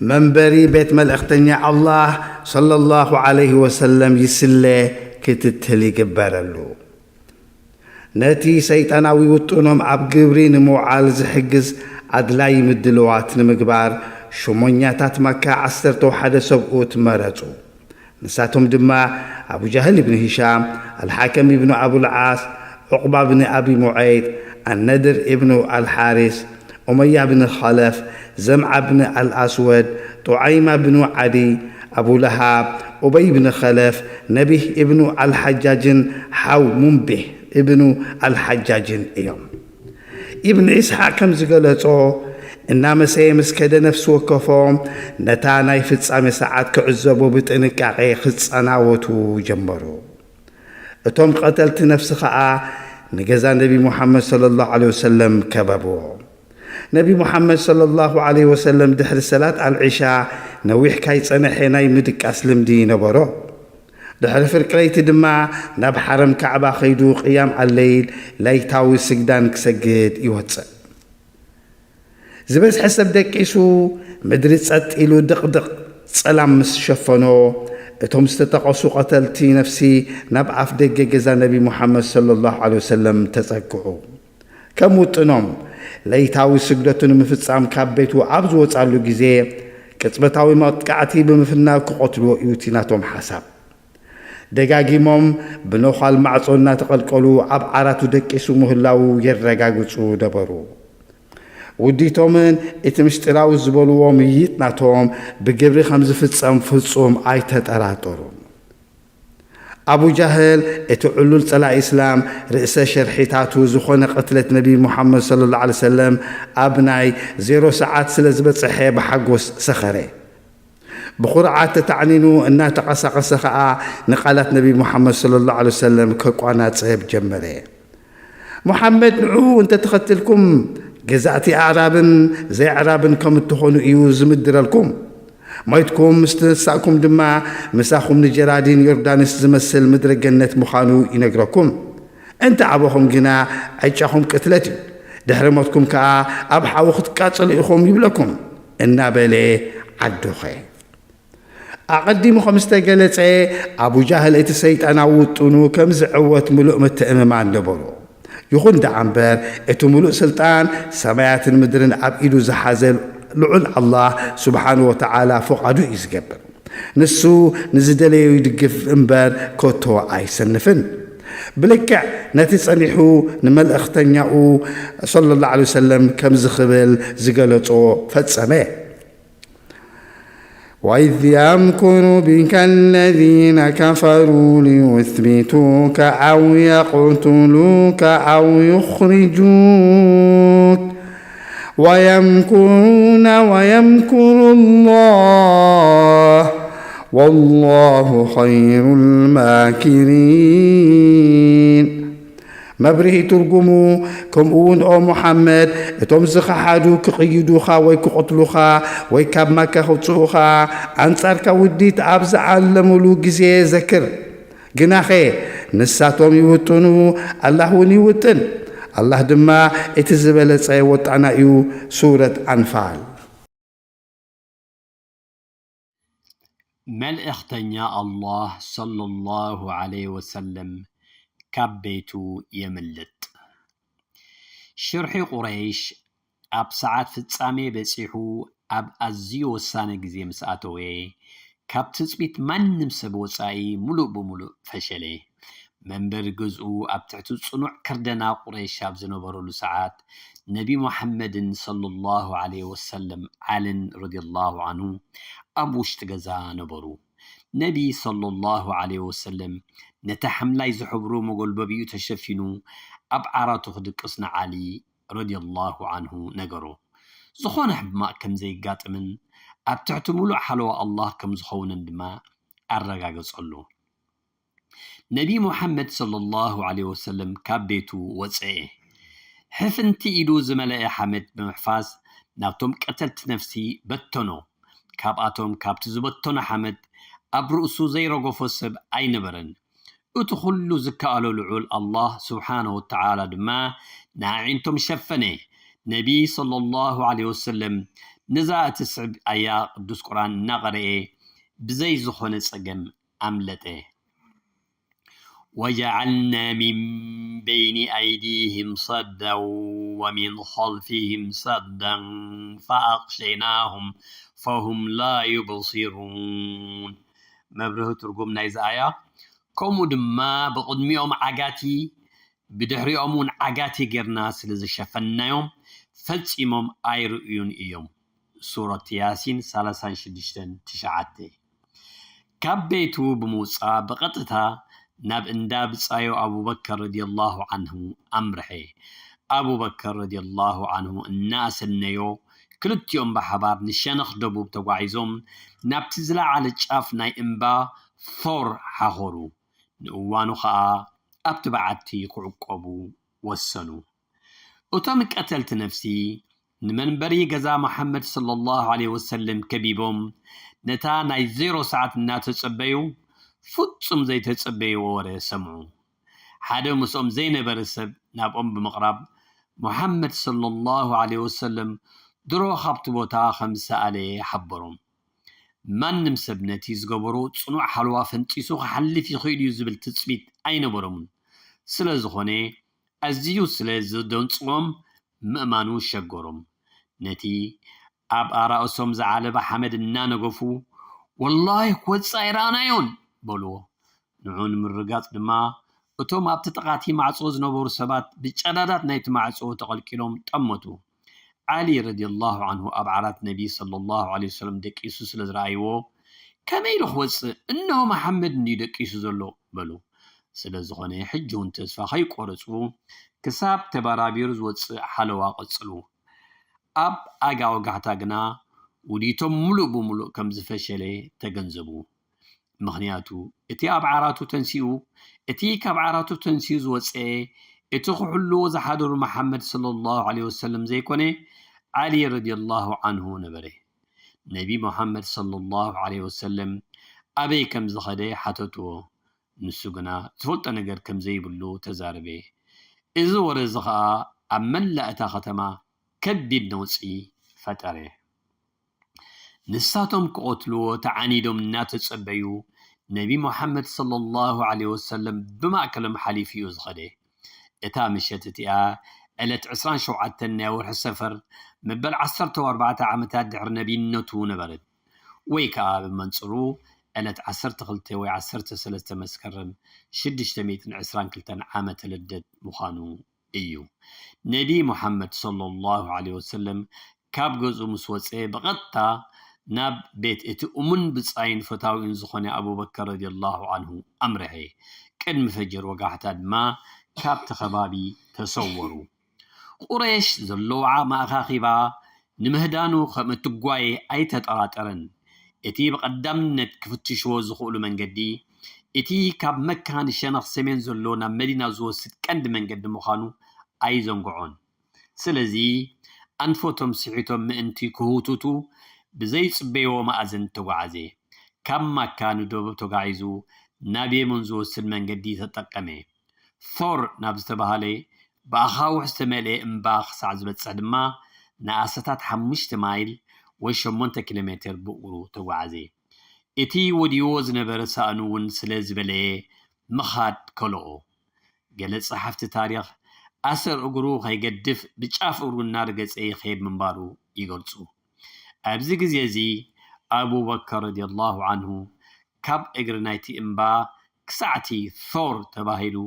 መንበሪ ቤት መልእኽተኛ ኣላህ ሰለላሁ ዓለይሂ ወሰለም ይስለ፣ ክትትል ይግበረሉ። ነቲ ሰይጣናዊ ውጥኖም ኣብ ግብሪ ንምውዓል ዝሕግዝ ኣድላዪ ምድልዋት ንምግባር ሽሞኛታት መካ ዓሰርተ ሓደ ሰብኡት መረጹ። ንሳቶም ድማ ኣቡ ጃህል ኢብን ሂሻም፣ ኣልሓከም ኢብኑ ኣቡልዓስ፣ ዑቕባ ብን ኣቢ ሙዐይጥ፣ ኣነድር ኢብኑ ኣልሓሪስ፣ ኡመያ ብን ኸለፍ፣ ዘምዓ ብን ኣልኣስወድ፣ ጡዓይማ ብን ዓዲ፣ ኣቡ ለሃብ፣ ኡበይ ብን ኸለፍ፣ ነቢህ ኢብኑ ኣልሓጃጅን ሓው ሙንቢህ ኢብኑ ኣልሓጃጅን እዮም። ኢብን ኢስሓቅ ከም ዝገለጾ፣ እናመሰየ ምስ ከደ ነፍሲ ወከፎም ነታ ናይ ፍጻሜ ሰዓት ክዕዘቡ ብጥንቃቄ ክጸናወቱ ጀመሩ። እቶም ቀተልቲ ነፍሲ ኸኣ ንገዛ ነቢ ሙሓመድ ሰለላሁ ዐለይሂ ወሰለም ከበብዎ። ነቢ ሙሓመድ ሰለላሁ ዐለይሂ ወሰለም ድሕሪ ሰላት ኣልዒሻ ነዊሕ ካይጸነሐ ናይ ምድቃስ ልምዲ ነበሮ። ድሕሪ ፍርቂ ለይቲ ድማ ናብ ሓረም ካዕባ ከይዱ ቅያም ኣለይል፣ ለይታዊ ስግዳን ክሰግድ ይወጽእ። ዝበዝሐ ሰብ ደቂሱ፣ ምድሪ ጸጥ ኢሉ ድቕድቕ ጸላም ምስ ሸፈኖ፣ እቶም ዝተጠቐሱ ቀተልቲ ነፍሲ ናብ ኣፍ ደገ ገዛ ነቢ ሙሓመድ ሰለላሁ ዐለይሂ ወሰለም ተጸግዑ። ከም ውጥኖም፣ ለይታዊ ስግደቱ ንምፍጻም ካብ ቤቱ ኣብ ዝወጻሉ ግዜ፣ ቅጽበታዊ መጥቃዕቲ ብምፍናው ክቐትልዎ እዩ እቲ ናቶም ሓሳብ። ደጋጊሞም ብነዃል ማዕጾ እናተቐልቀሉ ኣብ ዓራቱ ደቂሱ ምህላዉ የረጋግጹ ነበሩ። ውዲቶምን እቲ ምስጢራዊ ዝበልዎ ምይይጥ ናቶም ብግብሪ ከም ዝፍጸም ፍጹም ኣይተጠራጠሩን። ኣቡ ጃህል፣ እቲ ዕሉል ጸላኢ እስላም፣ ርእሰ ሸርሒታቱ ዝኾነ ቅትለት ነቢ ሙሓመድ ሰለላሁ ዐለይሂ ወሰለም ኣብ ናይ ዜሮ ሰዓት ስለ ዝበጽሐ ብሓጎስ ሰኸረ። ብኹርዓት ተታዕኒኑ እናተቐሳቐሰ ኸኣ ንቓላት ነቢ ሙሓመድ ሰለላሁ ዐለይሂ ወሰለም ከቋናጽብ ጀመረ። ሙሓመድ ንዕኡ እንተተኸትልኩም ገዛእቲ ኣዕራብን ዘይኣዕራብን ከም እትኾኑ እዩ ዝምድረልኩም። ሞይትኩም ምስ ተነሳእኩም ድማ ምሳኹም ንጀራዲን ዮርዳኖስ ዝመስል ምድረ ገነት ምዃኑ ይነግረኩም። እንተ ኣበኹም ግና ዕጫኹም ቅትለት እዩ። ድሕሪ ሞትኩም ከኣ ኣብ ሓዊ ክትቃጸሉ ኢኹም ይብለኩም እናበለ ዓዶኸ። ኣቐዲሙ ከም ዝተገለጸ፣ ኣቡ ጃህል እቲ ሰይጣናዊ ውጥኑ ከም ዝዕወት ምሉእ ምትእምማን ነበሮ። ይኹን ደኣ እምበር፣ እቲ ምሉእ ስልጣን ሰማያትን ምድርን ኣብ ኢዱ ዝሓዘ ልዑል ኣላህ ስብሓኑ ወተዓላ ፍቓዱ እዩ ዝገብር። ንሱ ንዝደለዮ ይድግፍ እምበር ከቶ ኣይሰንፍን። ብልክዕ ነቲ ጸኒሑ ንመልእኽተኛኡ ሰለላሁ ዐለይሂ ወሰለም ከምዚ ክብል ዝገለጾ ፈጸመ። وإذ يمكر بك الذين كفروا ليثبتوك أو يقتلوك أو يخرجوك ويمكرون ويمكر الله والله خير الماكرين. መብርሂ ትርጉሙ፣ ከምኡውን ኦ ሙሓመድ፣ እቶም ዝኸሓዱ ክቕይዱኻ ወይ ክቕትሉኻ ወይ ካብ መካ ከውጽኡኻ ኣንጻርካ ውዲት ኣብ ዝዓለሙሉ ግዜ ዘክር። ግናኸ ንሳቶም ይውጥኑ፣ ኣላህ እውን ይውጥን። ኣላህ ድማ እቲ ዝበለጸ ወጣና እዩ። ሱረት ኣንፋል። መልእኽተኛ ኣላህ ሰለላሁ ዐለይሂ ወሰለም ካብ ቤቱ የምልጥ። ሽርሒ ቁረይሽ ኣብ ሰዓት ፍጻሜ በጺሑ ኣብ ኣዝዩ ወሳኒ ግዜ ምስ ኣተወ፣ ካብ ትጽቢት ማንም ሰብ ወጻኢ ምሉእ ብምሉእ ፈሸለ። መንበሪ ገዝኡ ኣብ ትሕቲ ጽኑዕ ክርደና ቁረይሽ ኣብ ዝነበረሉ ሰዓት፣ ነቢ ሙሓመድን ሰለላሁ ዐለይሂ ወሰለም ዓልን ረዲየላሁ ዐንሁ ኣብ ውሽጢ ገዛ ነበሩ። ነቢ ሰለላሁ ዐለይሂ ወሰለም ነቲ ሓምላይ ዝሕብሩ መጎልበቢኡ ተሸፊኑ ኣብ ዓራቱ ክድቅስ ንዓሊ ረዲየላሁ ዐንሁ ነገሮ። ዝኾነ ሕማቕ ከም ዘይጋጥምን ኣብ ትሕቲ ምሉእ ሓለዋ ኣላህ ከም ዝኸውንን ድማ ኣረጋገጸሉ። ነቢ ሙሓመድ ሰለላሁ ዐለይሂ ወሰለም ካብ ቤቱ ወጸኤ። ሕፍንቲ ኢዱ ዝመለአ ሓመድ ብምሕፋስ ናብቶም ቀተልቲ ነፍሲ በተኖ። ካብኣቶም ካብቲ ዝበተኖ ሓመድ ኣብ ርእሱ ዘይረገፎ ሰብ ኣይነበረን። እቲ ኩሉ ዝከኣሎ ልዑል ኣላህ ስብሓነሁ ወተዓላ ድማ ንኣዒንቶም ሸፈነ። ነቢ ሰለላሁ ዐለይሂ ወሰለም ነዛ እትስዕብ ኣያ ቅዱስ ቁርኣን እናቐረኤ ብዘይ ዝኾነ ጸገም ኣምለጠ። وجعلنا من بين أيديهم سدا ومن خلفهم سدا فأغشيناهم فهم لا يبصرون. መብርሂ ትርጉም ናይዚ ኣያ፣ ከምኡ ድማ ብቕድሚኦም ዓጋቲ ብድሕሪኦም እውን ዓጋቲ ጌርና ስለ ዝሸፈንናዮም ፈጺሞም ኣይርእዩን እዮም። ሱረት ያሲን ሰላሳን ሽዱሽተን ትሽዓተ። ካብ ቤቱ ብምውጻእ ብቐጥታ ናብ እንዳ ብጻዩ ኣቡበከር ረዲየላሁ ዐንሁ ኣምርሐ። ኣቡበከር ረዲየላሁ ዐንሁ እናኣሰነዮ ክልቲኦም ብሓባር ንሸነኽ ደቡብ ተጓዒዞም ናብቲ ዝለዓለ ጫፍ ናይ እምባ ሶር ሓኾሩ። ንእዋኑ ኸኣ ኣብቲ በዓቲ ክዕቆቡ ወሰኑ። እቶም ቀተልቲ ነፍሲ ንመንበሪ ገዛ መሓመድ ሰለላሁ ዐለይሂ ወሰለም ከቢቦም ነታ ናይ ዜሮ ሰዓት እናተጸበዩ ፍጹም ዘይተጸበይዎ ወረ ሰምዑ። ሓደ ምስኦም ዘይነበረ ሰብ ናብኦም ብምቕራብ መሓመድ ሰለላሁ ዐለይሂ ወሰለም ድሮ ካብቲ ቦታ ከም ዝሰኣለ ሓበሮም። ማንም ሰብ ነቲ ዝገበሮ ጽኑዕ ሓለዋ ፈንጢሱ ክሓልፍ ይኽእል እዩ ዝብል ትጽቢት ኣይነበሮምን። ስለ ዝኾነ ኣዝዩ ስለ ዝደንጽዎም ምእማኑ ሸገሮም። ነቲ ኣብ ኣራእሶም ዝዓለበ ሓመድ እናነገፉ፣ "ወላሂ ክወጽእ ኣይረኣናዮን" በልዎ። ንዑ ንምርጋጽ ድማ እቶም ኣብቲ ጥቓቲ ማዕጾ ዝነበሩ ሰባት ብጨዳዳት ናይቲ ማዕጾ ተቐልቂሎም ጠመቱ። ዓሊ ረዲየላሁ ዐንሁ ኣብ ዓራት ነቢ ሰለላሁ ዐለይሂ ወሰለም ደቂሱ ስለ ዝረኣይዎ፣ "ከመይ ኢሉ ክወጽእ? እንሆ መሓመድ እንድዩ ደቂሱ ዘሎ" በሉ። ስለ ዝኾነ ሕጂ እውን ተስፋ ከይቆረጹ ክሳብ ተበራቢሩ ዝወጽእ ሓለዋ ቀጽሉ። ኣብ ኣጋ ወጋሕታ ግና ውዲቶም ምሉእ ብምሉእ ከም ዝፈሸለ ተገንዘቡ። ምኽንያቱ እቲ ኣብ ዓራቱ ተንሲኡ፣ እቲ ካብ ዓራቱ ተንሲኡ ዝወጸ፣ እቲ ክሕልዎ ዝሓደሩ መሓመድ ሰለላሁ ዐለይሂ ወሰለም ዘይኮነ፣ ዓሊ ረዲየላሁ ዐንሁ ነበረ። ነቢ መሓመድ ሰለላሁ ዐለይሂ ወሰለም ኣበይ ከም ዝኸደ ሓተትዎ። ንሱ ግና ዝፈልጦ ነገር ከም ዘይብሉ ተዛረበ። እዚ ወረ እዚ ኸኣ ኣብ መላእ እታ ከተማ ከቢድ ነውጺ ፈጠረ። ንሳቶም ክቐትልዎ ተዓኒዶም እናተጸበዩ፣ ነቢ ሙሓመድ ሰለላሁ ዐለይሂ ወሰለም ብማእከሎም ሓሊፉ እዩ ዝኸደ። እታ ምሸት እቲኣ ዕለት ዕስራን ሸውዓተን ናይ ወርሒ ሰፈር መበል ዓሰርተ ኣርባዕተ ዓመታት ድሕሪ ነቢይነቱ ነበረት። ወይ ከኣ ብመንጽሩ ዕለት ዓሰርተ ክልተ ወይ ዓሰርተ ሰለስተ መስከረም ሽዱሽተ ሚእትን ዕስራን ክልተን ዓመተ ልደት ምዃኑ እዩ። ነቢ ሙሓመድ ሰለላሁ ዐለይሂ ወሰለም ካብ ገዝኡ ምስ ወጸ ብቐጥታ ናብ ቤት እቲ እሙን ብጻይን ፈታዊኡን ዝኾነ ኣቡበከር ረዲየላሁ ዐንሁ ኣምርሐ። ቅድሚ ፈጅር ወጋሕታ ድማ ካብቲ ከባቢ ተሰወሩ። ቁረይሽ ዘለዋ ዓቕሚ ኣኻኺባ ንምህዳኑ ከም እትጓየ ኣይተጠራጠረን። እቲ ብቐዳምነት ክፍትሽዎ ዝኽእሉ መንገዲ፣ እቲ ካብ መካ ንሸነኽ ሰሜን ዘሎ ናብ መዲና ዝወስድ ቀንዲ መንገዲ ምዃኑ ኣይዘንግዖን። ስለዚ ኣንፈቶም ስሒቶም ምእንቲ ክህውትቱ ብዘይጽበይዎ መኣዝን ተጓዓዘ። ካብ ማካ ንደቡብ ተጓዒዙ ናብ የመን ዝወስድ መንገዲ ተጠቀመ። ሶር ናብ ዝተባህለ ብኣኻውሕ ዝተመልአ እምባ ክሳዕ ዝበጽሕ ድማ ንኣሰታት ሓሙሽተ ማይል ወይ ሸሞንተ ኪሎ ሜተር ብእግሩ ተጓዓዘ። እቲ ወድይዎ ዝነበረ ሳእኑ እውን ስለ ዝበለየ ምኻድ ከልኦ። ገለ ጸሓፍቲ ታሪኽ፣ ኣሰር እግሩ ከይገድፍ ብጫፍ እግሩ እናረገጸ ይኸይድ ምንባሩ ይገልጹ። ኣብዚ ግዜ እዚ ኣቡበከር ረዲየላሁ ዐንሁ ካብ እግሪ ናይቲ እምባ ክሳዕቲ ሶር ተባሂሉ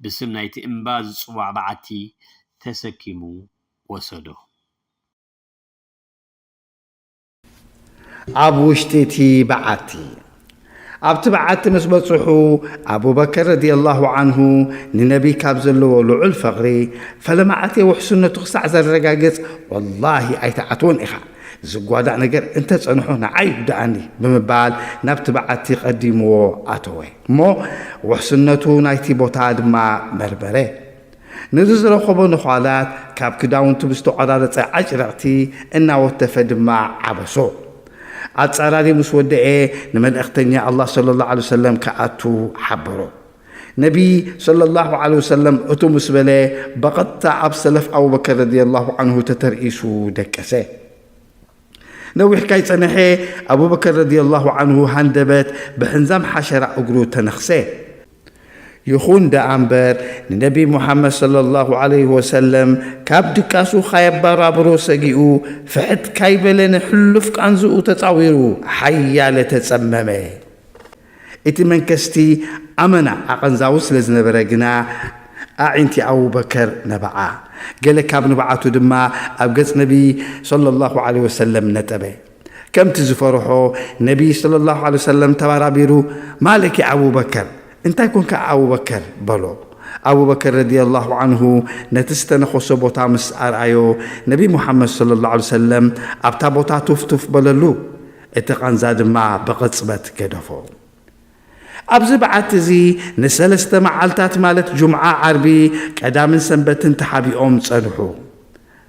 ብስም ናይቲ እምባ ዝጽዋዕ በዓቲ ተሰኪሙ ወሰዶ። ኣብ ውሽጢ እቲ በዓቲ ኣብቲ በዓቲ ምስ በጽሑ፣ ኣቡበከር ረዲየላሁ ዐንሁ ንነቢ ካብ ዘለዎ ልዑል ፍቕሪ፣ ፈለማ ኣትየ ውሕስነቱ ክሳዕ ዘረጋግጽ፣ ወላሂ ኣይትኣትዎን ኢኻ፣ ዝጓዳእ ነገር እንተጸንሑ ንዓይ ይጉድኣኒ ብምባል ናብቲ በዓቲ ቀዲምዎ ኣተወ። እሞ ውሕስነቱ ናይቲ ቦታ ድማ መርመረ። ነዚ ዝረኸቦ ነዃላት ካብ ክዳውንቱ ብዝተቖራረጸ ዓጭረቕቲ እናወተፈ ድማ ዓበሶ። ኣጻራሪ ምስ ወደኤ ንመልእኽተኛ ኣላህ ሰለላሁ ዐለይሂ ወሰለም ክኣቱ ሓበሮ። ነቢ ሰለላሁ ዐለይሂ ወሰለም እቱ ምስ በለ ብቐጥታ ኣብ ሰለፍ ኣቡበከር ረዲየላሁ ዐንሁ ተተርኢሱ ደቀሰ። ነዊሕ ካይጸነሐ ኣቡበከር ረዲየላሁ ዐንሁ ሃንደበት ብሕንዛም ሓሸራ እግሩ ተነኽሰ። ይኹን ደኣ እምበር ንነቢ ሙሓመድ ሰለላሁ ዐለይሂ ወሰለም ካብ ድቃሱ ካየባራብሮ ሰጊኡ ፍሕት ካይበለ ንሕሉፍ ቃንዝኡ ተጻዊሩ ሓያለ ተጸመመ። እቲ መንከስቲ ኣመና ኣቐንዛዊ ስለ ዝነበረ ግና ኣዒንቲ ኣቡበከር ነብዓ። ገለ ካብ ንብዓቱ ድማ ኣብ ገጽ ነቢ ሰለላሁ ዐለይሂ ወሰለም ነጠበ። ከምቲ ዝፈርሖ ነቢ ሰለላሁ ዐለይሂ ወሰለም ተባራቢሩ ማለኪ ኣቡበከር እንታይ ኮንካ ኣቡበከር በሎ። ኣቡበከር ረዲየላሁ ዐንሁ ነቲ ዝተነኸሶ ቦታ ምስ ኣርኣዮ ነቢ ሙሓመድ ሰለላሁ ዐለይሂ ወሰለም ኣብታ ቦታ ቱፍ ቱፍ በለሉ። እቲ ቃንዛ ድማ ብቕጽበት ገደፎ። ኣብዚ በዓቲ እዚ ንሰለስተ መዓልታት ማለት ጁምዓ፣ ዓርቢ፣ ቀዳምን ሰንበትን ተሓቢኦም ጸንሑ።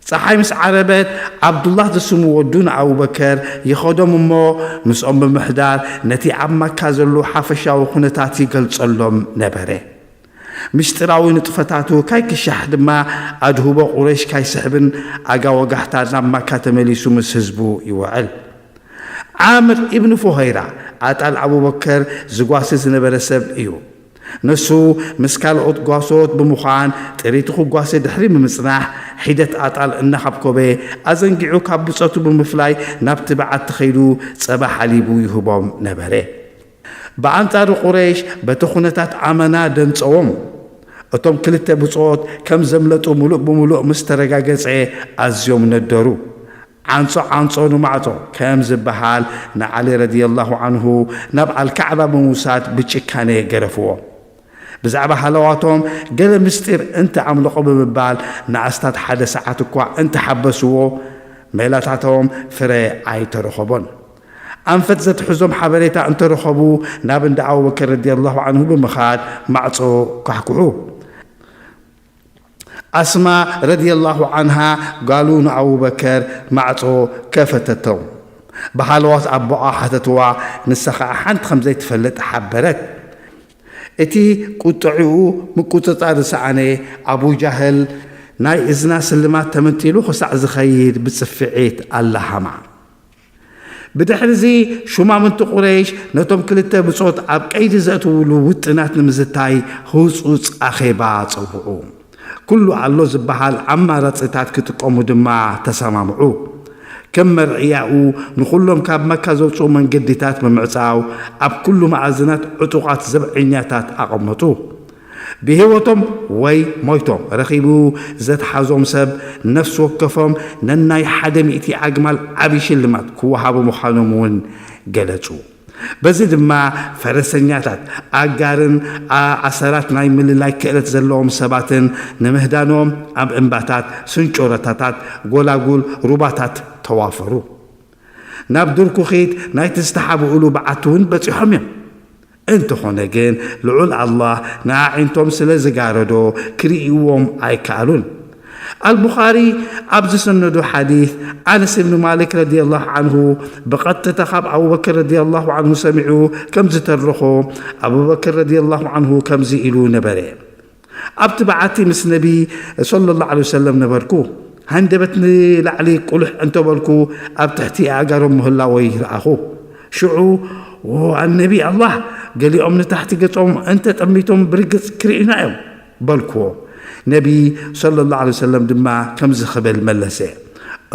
ጸሓይ ምስ ዓረበት ዓብዱላህ ዝስሙ ወዱ ንኣቡበከር ይኸዶም እሞ ምስኦም ብምሕዳር ነቲ ኣብ ማካ ዘሎ ሓፈሻዊ ኩነታት ይገልጸሎም ነበረ። ምሽጥራዊ ንጥፈታቱ ካይክሻሕ ድማ ኣድህቦ ቁረይሽ ካይስሕብን ኣጋ ወጋሕታ ናብ ማካ ተመሊሱ ምስ ህዝቡ ይውዕል። ዓምር ኢብን ፉሀይራ ኣጣል ኣቡበከር ዝጓሲ ዝነበረ ሰብ እዩ። ንሱ ምስ ካልኦት ጓሶት ብምዃን ጥሪቱ ክጓሲ ድሕሪ ብምጽናሕ ሒደት ኣጣል እናኻብኮበ ኣዘንጊዑ ካብ ብጾቱ ብምፍላይ ናብቲ በዓቲ ኸይዱ ጸባ ሓሊቡ ይህቦም ነበረ። ብኣንጻሩ ቁረይሽ በቲ ኩነታት ኣመና ደንጸዎም። እቶም ክልተ ብጾት ከም ዘምለጡ ምሉእ ብምሉእ ምስ ተረጋገጸ ኣዝዮም ነደሩ። ዓንጾ ዓንጾ ንማዕጾ ከም ዝበሃል ንዓሊ ረዲየላሁ ዓንሁ ናብ ኣልካዕባ ብምውሳድ ብጭካነ ገረፍዎ። ብዛዕባ ሃለዋቶም ገለ ምስጢር እንተ ኣምለቖ ብምባል ንኣስታት ሓደ ሰዓት እኳ እንተ ሓበስዎ ሜላታቶም ፍረ ኣይተረኸቦን። ኣንፈት ዘትሕዞም ሓበሬታ እንተረኸቡ ናብ እንዳ ኣቡበከር ረዲየላሁ ዓንሁ ብምኻድ ማዕጾ ኳሕኩሑ። ኣስማ ረዲየላሁ ዓንሃ ጓሉ ንኣቡበከር ማዕጾ ከፈተቶም። ብሃለዋት ኣቦኣ ሓተትዋ፣ ንሳ ኸኣ ሓንቲ ከም ዘይትፈልጥ ሓበረት። እቲ ቁጥዕኡ ምቁጽጻር ዝሰኣነ ኣቡ ጃህል ናይ እዝና ስልማት ተመንጢሉ ክሳዕ ዝኸይድ ብጽፍዒት ኣለሃማ። ብድሕርዚ ሹማምንቲ ቁረይሽ ነቶም ክልተ ብጾት ኣብ ቀይዲ ዘእትውሉ ውጥናት ንምዝታይ ህጹጽ ኣኼባ ጸውዑ። ኩሉ ኣሎ ዝበሃል ኣማራጺታት ክጥቀሙ ድማ ተሰማምዑ። ከም መርዕያኡ ንኹሎም ካብ መካ ዘውጽኡ መንገዲታት ብምዕጻው ኣብ ኩሉ መኣዝናት ዕጡቓት ዘብዐኛታት ኣቐመጡ። ብህይወቶም ወይ ሞይቶም ረኺቡ ዘትሓዞም ሰብ ነፍሲ ወከፎም ነናይ ሓደ ሚእቲ ኣግማል ዓቢ ሽልማት ክወሃቡ ምዃኖም እውን ገለጹ። በዚ ድማ ፈረሰኛታት፣ ኣጋርን ኣሰራት ናይ ምልላይ ክእለት ዘለዎም ሰባትን ንምህዳኖም ኣብ እምባታት፣ ስንጮረታታት፣ ጎላጉል፣ ሩባታት ተዋፈሩ። ናብ ድርኩኺት ናይቲ ዝተሓብኡሉ በዓቲ እውን በጺሖም እዮም። እንተኾነ ግን ልዑል ኣላህ ንኣዒንቶም ስለ ዝጋረዶ ክርእይዎም ኣይከኣሉን። ኣልቡኻሪ ኣብ ዝሰነዶ ሓዲት ኣነስ እብን ማሊክ ረዲየላሁ ዓንሁ ብቐጥታ ካብ ኣቡበክር ረዲየላሁ ዓንሁ ሰሚዑ ከም ዝተረኾ ኣቡበክር ረዲየላሁ ዓንሁ ከምዚ ኢሉ ነበረ። ኣብቲ በዓቲ ምስ ነቢ ሰለላሁ ዐለይሂ ወሰለም ነበርኩ። ሃንደበት ንላዕሊ ቁልሕ እንተበልኩ ኣብ ትሕቲ ኣእጋሮም ምህላወይ ረኣኹ። ሽዑ ኦ ኣነቢ ኣላህ፣ ገሊኦም ንታሕቲ ገጾም እንተ ጠሚቶም ብርግጽ ክርእዩና እዮም በልክዎ። ነቢ ሰለላሁ ዐለይሂ ወሰለም ድማ ከምዚ ክብል መለሰ፣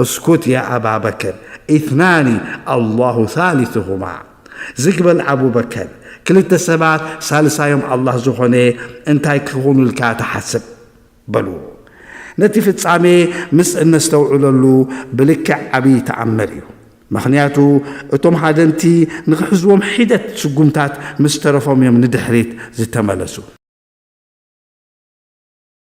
እስኩት ያ ኣባ በከር፣ ኢትናኒ ኣላሁ ሳሊሱሁማ። ዝግ በል ኣቡበከር፣ ክልተ ሰባት ሳልሳዮም ኣላህ ዝኾነ እንታይ ክኾኑልካ ትሓስብ? በልዎ። ነቲ ፍጻሜ ምስ እነስተውዕለሉ ብልክዕ ዓብዪ ተኣምር እዩ። ምኽንያቱ እቶም ሃደምቲ ንኽሕዝዎም ሒደት ስጉምታት ምስ ተረፎም እዮም ንድሕሪት ዝተመለሱ።